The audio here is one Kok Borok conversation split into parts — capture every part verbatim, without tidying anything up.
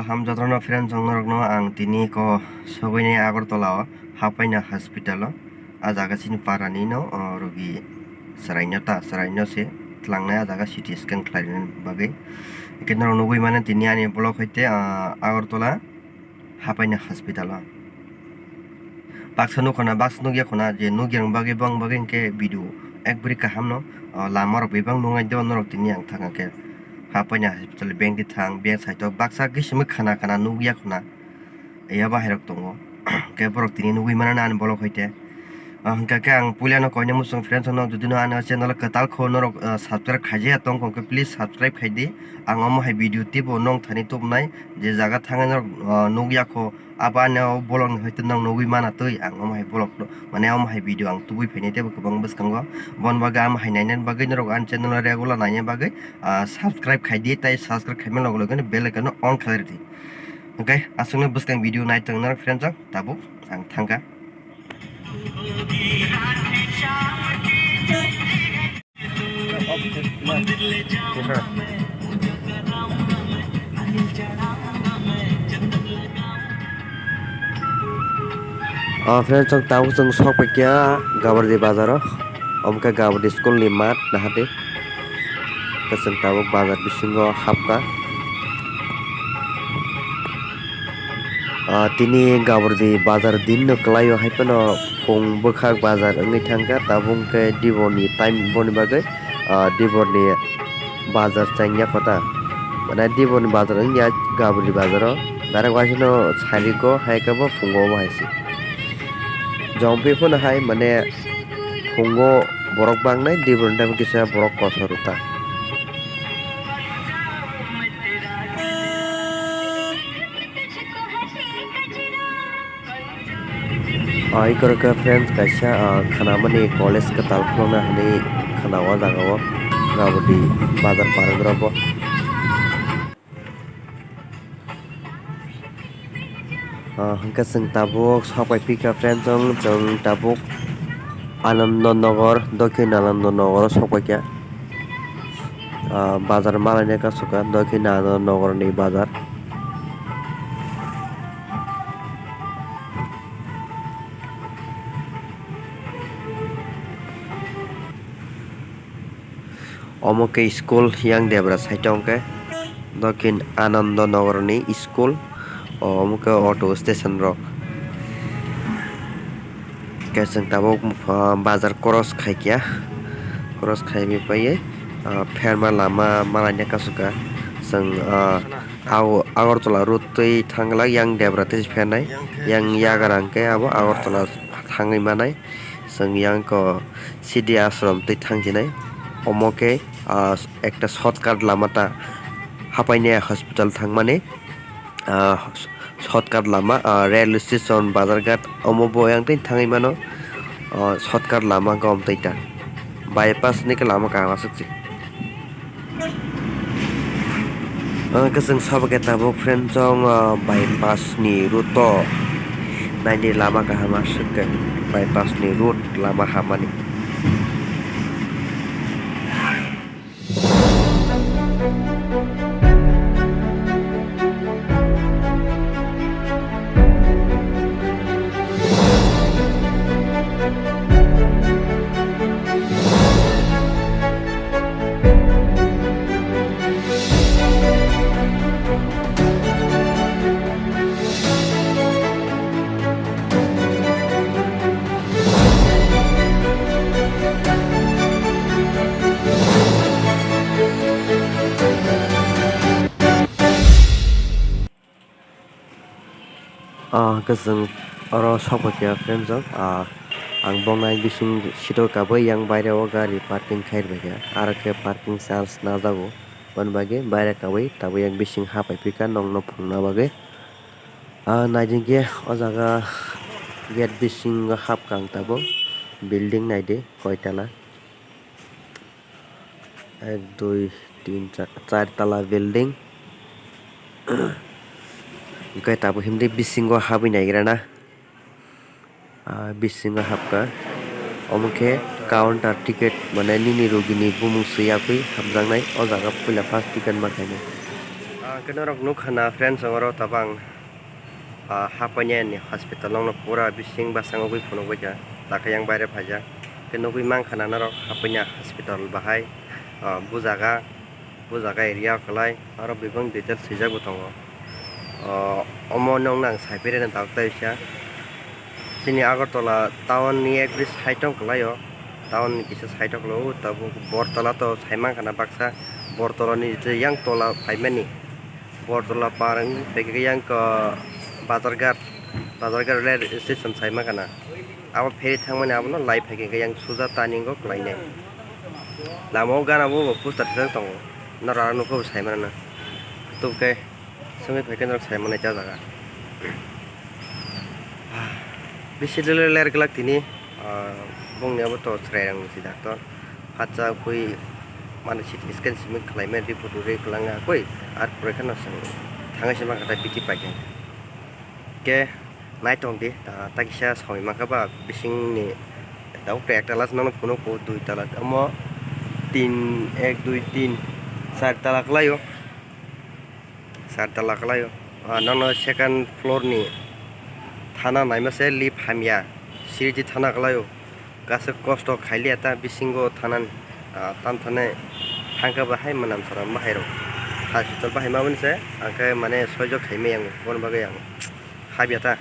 Hamjatrano friends, ang norokno ang tini ko sogwini Agartala o Hapaina hospital o, a jaga chini para ni no, o, rogi chwraino ta, chwraino se tlangnai a jaga C T scan khlaina bagwi. Hwnkhe norok nugwi mano tini ani vlog hai te, ah, Agartala Hapaina hospital o. Baksa nukho na, baksa nukya kho na, je nukya rok bagwi bang bagwi hwnkhe video ekbari kaham no, o, lama rok bebak nungnai de norok tini ang thang khe Hapaina hospital beng di thang, beng saitok baksa gisimwi khana khana nukya kho na, ya bahai rok tongo. Khe borok tini nugwi mano na ani vlog hai te. Ah, hwnkha khe ang puila no koina muchung friends no, jodi no ani channel kwtal kho norok, ah, subscribe khaijaya tong kho khe please subscribe khai di. Ang omo hai video teibo nong thani tubunai je jaga thangwi norok, ah, nukya kho. Abo ani o vlog ni hoite nong nugwi mana twi ang omo hai vlog no, mane omo hai video ang tubui phainai teibo kwbang bwskango. Bon bagwi omo hai nainani bagwi norok ani channel o regular naina bagwi, ah, subscribe khai di, tei subscribe khaima logo logo no bell icon no on khlai rw di. Hwnkhe aswkno bwskang video nai tong norok friends rok, tabuk ang thangkha. O friends, chwng tabuk chwng sok paikha Gabardi bazaro. Omo khe Gabardi school ni mat, nahardi. Khe chwng tabuk bazar bisingo hapkha. Ah, tini Gabardi bazar din no kwlaio, hai phano phung bwkhak bazar wngwi thangkha, tabuk khe dibor ni time boni bagwi, ah, dibor ni bazar chengya kho ta. Mane dibor ni bazar wngya Gabardi bazaro, direct waisano sari go, hai khe bo phungo omo hai se. Jompi phano hai mane phungo borok bangnai, dibor ni time kisa borok kotor ta. Ah, ikorokhe friends kaisa, ah, khanamani college kwtal khulokna hinwi khana o jaga o Gabardi bazar park rok bo. Ah, hwnkhe chwng tabuk sok pai phikha friends, chwng tabuk Anando Nagar, Dokhin Anando Nagar o sok paikha. Ah, bazar malaina kasukha, Dokhin Anando Nagar ni bazar. Omo khe school yang debra side o hwnkhe Dokhin Anando Nagar ni school, o omo khe auto station rok. Khe chwng tabuk, ah, bazar cross khaikha, cross khaiwi paiwi, ah, pherma lama malaina kasukha. Chwng, ah, Ago-, Agartala road twi thangla yang debra twi phernai, yang yagra hwnkhe abo Agartala thangwi manai. Chwng yang ko C D ashram twi thangsinai. Omo khe, ah, ekta shortcut lama ta Hapaini hospital thangmani, ah, shortcut lama, ah, railway station, bazar ghat, omo bo yang twi thangwi mano. Ah, shortcut lama gom twi ta, bypass ni khe lama kaham aswk se. Ah, khe chwng sabo khe tabuk friend chwng, ah, bypass ni route o naidi lama kaham aswk khe, bypass ni route lama hamani. Ah, hwnkhe chwng oro sok paikha friends rok. Ah, ang boknai bising sito kabui yang baire o gari parking khai rwbaikha. Aro khe parking charge najago. Aboni bagwi baire kabui tabuk yang bising hapai phikha nokno phunukna bagwi. Ah, naidi khe o jaga gate bisingo hapkha ang tabuk. Building naidi koitala. Ek, dui, tin, char, char tala building. Hwnkhe tabuk himdi bisingo habwi naigra na. Ah, bisingo hapkha. Omo khe counter ticket, mane nini rogini bumung swi yakwi hapjaknai. O jaga puila first ticket ma khainai. Ang khe norok nukha na friends, oro tabang, ah, Hapanya ni hospital wngno pura bising bwskango ugwi phunukbaikha, takhe yang baire phaijak. Khe nugwi mankha na norok Hapanya hospital bahai, ah, bujaga, bujaga area o kwlai, oro bebak details swijak bo tongo. Ah, omo nokno ang sai phai rwna tabuk tai wngkha. Chini Agartala town ni ekbri side o kwlai o, town ni kisa side o kwlai o, tabuk Bortala to sai mankha na baksa, Bortala ni je yang tola phaimani. Bortola par wngwi phaikhe yang, ah, Bazarghat, Bazarghat rail station sai mankha na. Abo ferry thangmani abono lai phaikhe yang suja turning o kwlainai. Lama o gana bo poster thajak tongo. Norok aro nukha bo sai mano na. Tubukhe swngwi phaikhe norok sai manai ta jaga. Bisi lele ler glak tini, ah, bongni abo to chwrai rang si doctor. Phatsa kwi mane C T scan simi khlaimani report rwi kwlangya kwi, ar pore kheno chwng thangwi se mankha ta B T paikhe. Khe naitong di, ta, ta kisa soi mankha ba bisingni tabuk to ek tala se nono phunukgo, dui tala omo tin, ek, dui, tin, char tala kwlaio. Char tala kwlaio. Ah, nono second floor ni thana naima se lift hamya. Siriti thana kwlaio. Kaisa kosto khailiya ta bisingo thanani. Ah, tam thane hangkhe bahai mwnam sara bahai rok. Hospital bahai mamani se, angkhe mane soijo khaimai ang, boni bagwi ang habya ta.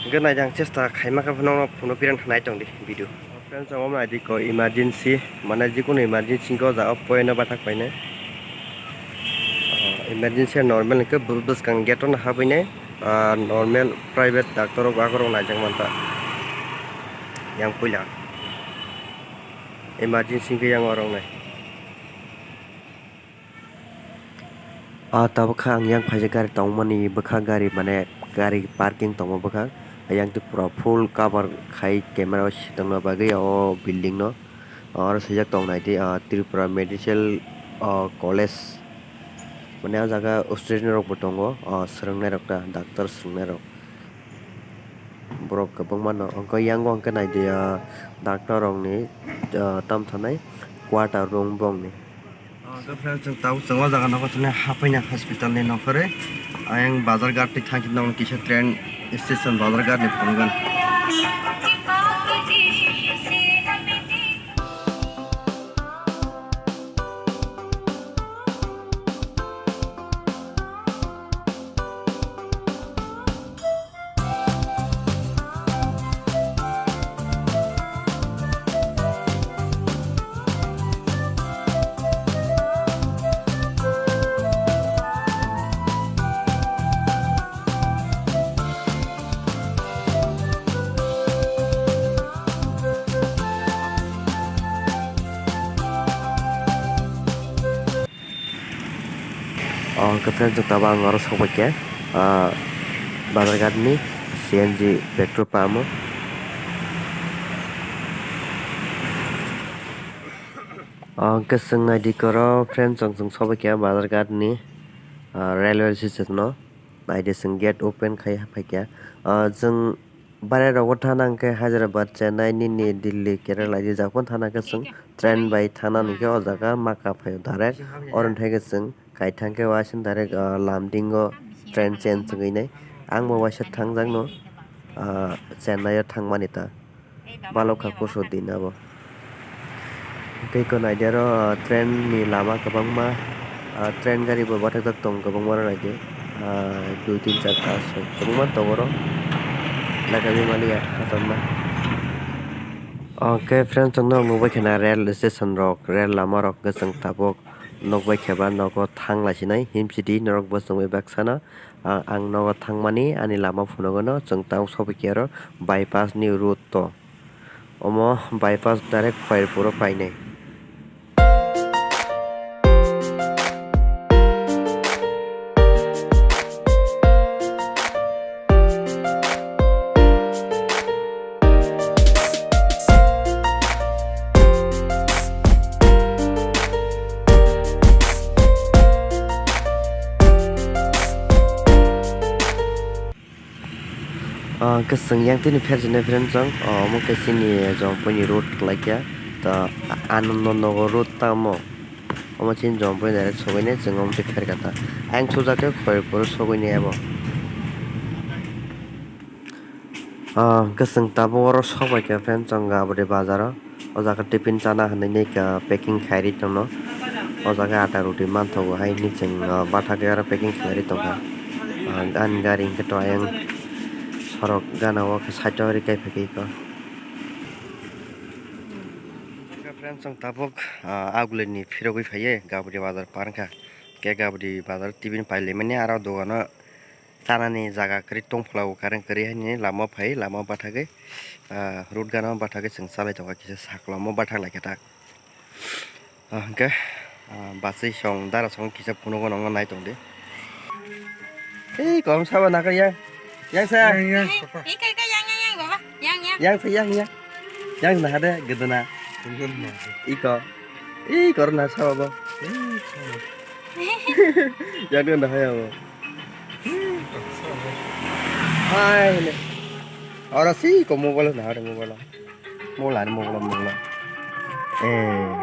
Hwnkhe naidi ang chesta khaima khe phano phunukpirang nai tongdi video. Friends, ang omo naidi ko emergency, mane jikunu emergency ko jaga point o bathak painai. Ah, emergency normal hwnkhe bw-, bwskang gate o no habwi nai, ah, normal private doctor rok akhorok naijak manta. Yang puila emergency hwnkhe yang orok nai. Ah, tabuk kha ang yang phaijak gari tongmani bwkha, gari mane gari parking tongo bwkha. Yang twi pura full cover khai camera o si tongna bagwi o building no. Oro swijak tong naidi, ah, Tripura Medical, ah, College. Mane o jaga student rok bo tongo, ah, swrwngnairok ta, doctor swrwngnairok. Borok kwbangma no, hwnkhe yango hwnkhe naidi, ah, doctor rokni, ah, tamthanai quarter room bongni. Ah, hwnkhe friends, chwng tabuk chwng o jaga nokho chwngni Haphaina hospital ni nokho rwi. Ayang Bazarghat twi thangkhe nokni kisa train station Bazarghat ni phunukgwn. O hwnkhe friends, chwng tabuk ang oro sokbaikha, ah, Bazarghat ni C N G petrol pump o. O hwnkhe chwng naidi koro friends, chwng, chwng sokbaikha Bazarghat ni, ah, railway station o. Naidi chwng gate open khai phaikha. Ah, chwng Baire rogo thana hwnkhe Hyderabad, Chennai, nini Delhi, Kerala, rijak phano thana hwnkhe chwng train bai thana hwnkhe o jaga ma kaphaio direct. Oro hwnkhe chwng kaithang khe waising direct, ah, Lumding o train change wngwi nai. Ang bo waisa thangjakno, ah, Chennai o thangmani ta. Balokha kusu din abo. Tei ko naidi aro, ah, train ni lama kwbangma, ah, train gari bo bathajak tongo kwbangma rok naidi, ah, dui tin char ta aswk kwbangma tongo oro, naikha bemani ya hachal ma. Okay friends, chwng norok nukbai khana rail station rok, rail lama rok hwnkhe chwng tabuk nukbai khe ba nogo thang lai sinai himsidi norok bo chwngbai baksa no. Ah, ang nogo thangmani ani lama phunukgwno chwng tabuk sokbai khe aro bypass ni road to. Omo bypass direct Khairpuro painai. Ah, hwnkhe chwng yang tini pherjinai friend chwng, ah, omo khe chini Jompui ni road kwlai kha. Ta, Anando Nagar road ta omo. Omo chini Jompui direct sogwini chwng omo twi pherkha ta. Ayang sujak khe Khoirpur sogwini abo. Ah, hwnkhe chwng tabuk oro sokbaikha friend, chwng Gabri bazaro. O jaga tiffin chana hinwi packing khairwi tongno. O jaga ata roti manthogo hai hinwi chwng, ah, bathagwi oro packing khairwi tongkha. Ah, ani gari hwnkhe to ayang sorok gana o khe side o rwi kaiphai khe eko. Friend, chwng tabuk, ah, Agulini phirogwi phaiwi Gabri bazar par wngkha. Khe Gabri bazar tiffin pailaimani aro dogano chanani jaga kwrwi tongphla o, current kwrwi haini lama o phai, lama o bathagwi, ah, road gana o bathagwi chwng chalai tongkha kisa sakla omo bathak laikha ta. Ah, hwnkhe, ah, bachwi song dara song kisa phunukgo nongno nai tongdi. Ei kom sabo nakar yang. Yang sa. Yang, yang, papa. Yang, yang, yang, baba. Yang, yang. Yang sa, yang, yang. Yang naha de, gedena. Gedena. Iko. Iko na sabo. Iko. Yang de naha ya bo. Hai ne. Ora si ko mobile naha de mobile. Mola ni mobile mobile. Eh.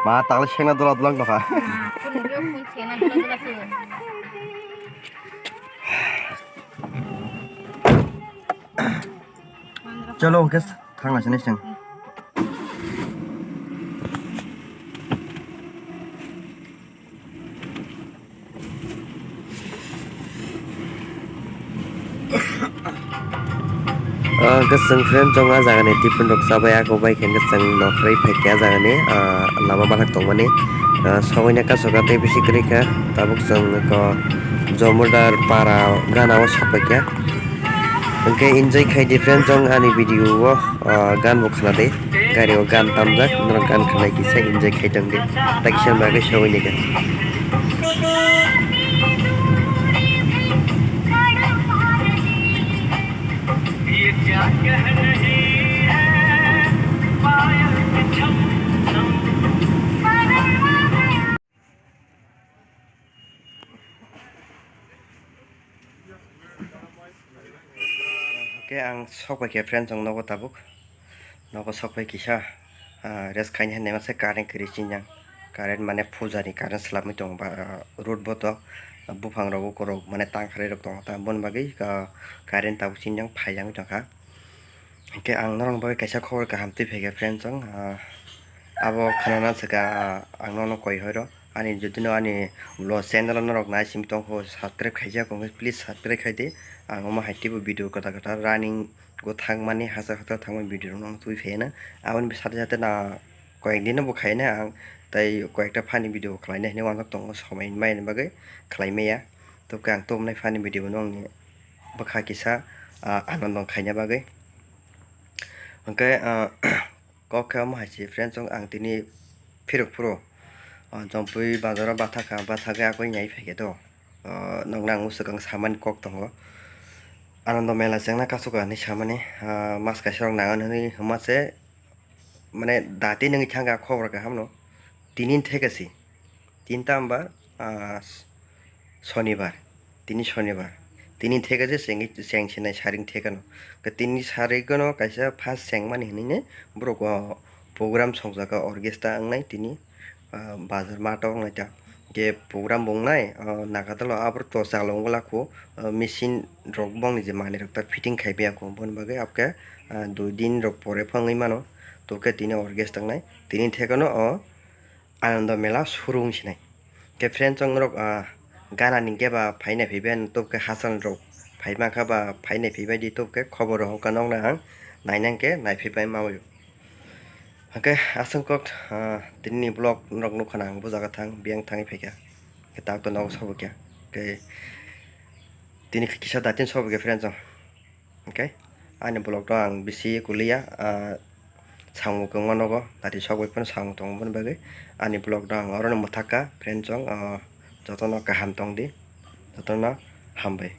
Ma takle sengna dola dola nokha. Chalo, hwnkhe thangna sini seng. Ah, hwnkhe chwng friend chwng ah jagani tiffin rok chabai, ako bai khe chwng nokhrwi phaikha ah jagani, ah, lama bathak tongmani. Ah, sogwini kasoka tei bisi kwrwi kha, tabuk chwng eko Jomodar para gana o sokpaikha. Hwnkhe enjoy khai di friend, chwng ani video o, ah, gan bo khna di. Gari o gan tamjak, norok gan khnai kisa enjoy khai tong di. Takisa bagwi sogwi ni khe. Hwnkhe ang sokbai khe friend chwng nogo tabuk. Nogo sokbai kisa, ah, rest khaini hinwi masa current kwrwi chinjang. Current mane puja ni current swlamwi tongo ba, ah, road bo to, ah, buphang rok ukurok mane tangkharwi rok tongo ta. Boni bagwi, ah, current tabuk chinjang phaijagwi tongkha. Hwnkhe ang norokni bagwi kaisa khobor kaham twi phaikha friend chwng, ah, abo khwnana swkha, ah, ang nono koi hoiro. Ani jotino ani vlog channel o norok nai simi tongkho, subscribe khaijak wngkhe please subscribe khai di. Ang omo hai teibo video kwtal kwtal running o thangmani, hachal hachal thangmani video rok no twi phaina. Aboni sate sate na koyek din no bo khaina ang, tei koyekta funny video bo khlaina hinwi uansuk tongo, somoi maya ni bagwi khlai maya. Tubukhe ang tubunai funny video bo nongni bwkha kisa, ah, anandon khaina bagwi. Hwnkhe, ah, kok khe omo hai se friend chwng ang tini phirok phuru, ah, Jompui bazaro bathakha, bathagwi akoi nai phaikhe to, ah, nokna ang swkang samani kok tongo. Anando mela chengna kachuka hinwi samani, ah, mas kaisa rok nangan hinwi hwnma se, mane dati nungwi thangkha khobor kahamno. Tini theka si. Tin tambar, ah, Sonibar. Tini Sonibar. Tini theka je chengwi, cheng sinai saring thekano. Ke tini sarigano kaisa first chengmani hinwi ne borok, ah, program songjak orchestra wngnai tini, ah, bazar mato wngnai ta. Je program bo wngnai, ah, nagadalo aboro to chalo wngla kho, ah, machine rok bongni je manwi rok ta fitting khai paiya kho. Boni bagwi abokhe, ah, dui din rok pore phano wngwi mano. Tokhe tini orchestra wngnai. Tini thekano o Anando mela suru wng sinai. Khe friend chwng norok, ah, gana ni khe ba phainai phaibai ani tubukhe hachal rok phai mankha ba phainai phaibai di tubukhe khobor rohor kha nokna ang nainang khe naiphai pai ma bai. Hwnkhe aswk kok, ah, tini ni vlog norok nukha na ang bo jaga thang biyang thangwi phaikha. Khe tak to nogo sabo kya. Khe tini khe kisa datin sabo kya friend chwng. Hwnkhe ani vlog no ang bisi kuliya, ah, samung kwbangma nogo, dati sok bai phano samung tongo, boni bagwi ani vlog no ang orono mwthakha, friend chwng, ah, jotono kaham tongdi, jotono hambai.